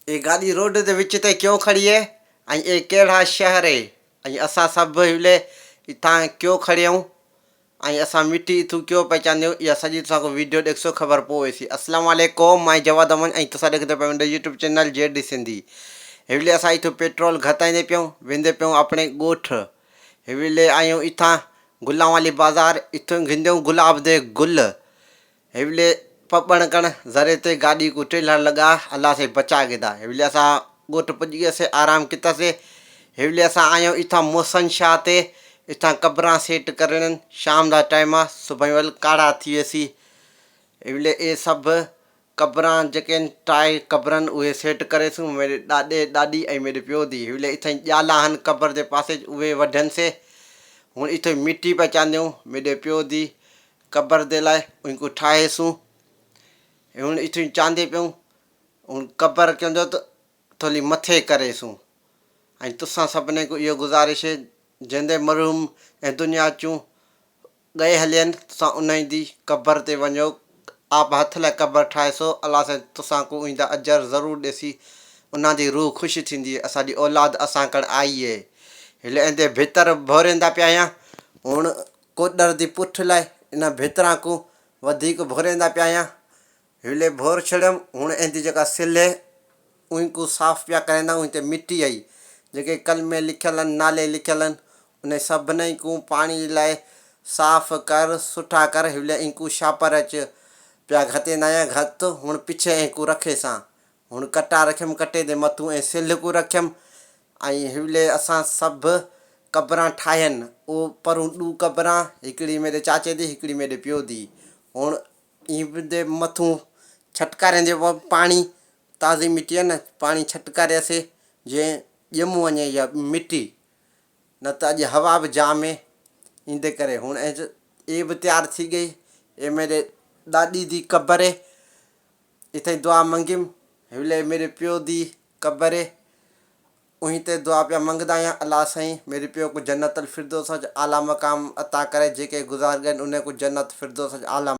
اي گاڏي روڊ جي وچ تي ڪيون کڙي اي ۽ اي ڪهڙا شهر اي ۽ اسان سڀ هلي اتان ڪيو کڙيون ۽ اسان مٽي اٿون ڪيو پهچانديون اها سڄي تسان کو ويڊيو ڏيکسو خبر پو ويسي اسلام عليڪم مان جواد احمد ۽ تسان ڏيکندي پيا منهنجو يوٽيوب چينل جي ڊي سنڌي هولي اسان اٿون پيٽرول گهتائيندي پيون ويندي پيون اپڻي ڳوٺ هولي آيون اتان گلان والي بازار اٿون گهنديون گلاب the گل هيولي پٻڻ ڪڻ ذري تي گاڏي ڪو ٽيلهڻ لڳا، الله سائين بچا گيدا. هيولي اسان ڳوٺ پڄ گياسي، آرام ڪتاسي. هيولي اسان آيون اٿان محسن شاهه تي، اٿان قبران سيٽ ڪرڻين، شام دا ٽائيم آ، صبح ويل ڪاڙها ٿي ويسي. هيولي اي سڀ قبران جيڪي آهن ٽائي قبرن اهي سيٽ ڪريسون، ميڏي ڏاڏي، ڏاڏي ۽ ميڏي پيو the. هيولي اٿائين ڄالا هن قبر جي پاسي اهي وڍين سي. هڻ اٿئين مٽي پيا چانديون ميڏي پيو the. قبر the لاء ان ڪو ٺاهيسون هن اٿيون چاندي پيون هن قبر ڪيون جو ته ٿولي مٿي ڪريسون ۽ تسان سڀني کو اهو گذارش هي جنهن the مرحوم ۽ دنيا چون ڳئي هلين تسان انهي the قبر تي وڃو آپ هٿ لاء قبر ٺاهيسو الله سائين تسان کو ايندا اجر ضرور ڏيسي انهان the روح خوش ٿيندي اسان جي اولاد اسان ڪڻ آئي هي هلي ايندي ڀتر ڀوريندا پيا آهيان هن ڪوڏر the پٺ لاء انهن ڀتران ڪون وڌيڪ ڀوريندا پيا آهيان. هيلي ڀور ڇڙيم، هڻ ايندي جيڪا سلهه اهين ڪون صاف پيا ڪريندا اهين تي مٽي آئي. جيڪي ڪلمي لکيل آهن، نالي لکيل آهن، انهن سڀنئي ڪون پاڻي لاء صاف ڪر، سٺا ڪر، هيلي اهين ڪون شاپر اچ پيا گهتيندا آهيان، گهت هڻ پڇي اهين ڪون رکيسان. هن ڪٽا رکيم، ڪٽي تي مٿون ۽ سلهه ڪو رکيم ۽ هولي اسان سڀ قبران ٺاهين. او پرون ڏو قبران، هڪڙي ميڏي چاچي the، هڪڙي ميڏي پيو the. هن اين the مٿون ڇٽڪاريندي پاڻي، تازي مٽي آهي نه، پاڻي ڇٽڪارياسي جئين ڄم وڃي اها مٽي، نه ته اڄ هوا به جام هي، ايندي ڪري هن اي به تيار ٿي ڳئي. اي ميڏي ڏاڏي the قبر هي. اتي دعا منگيم، هولي ميري پيو the قبر اي، اهين تي دعا پيا منگدا آهيان، الله سائين ميري پيو ڪو جنت الفردوس اچ اعليٰ مقام عطا ڪري، جيڪي گذار گئن انهن ڪو جنت فردوس اچ اعليٰ.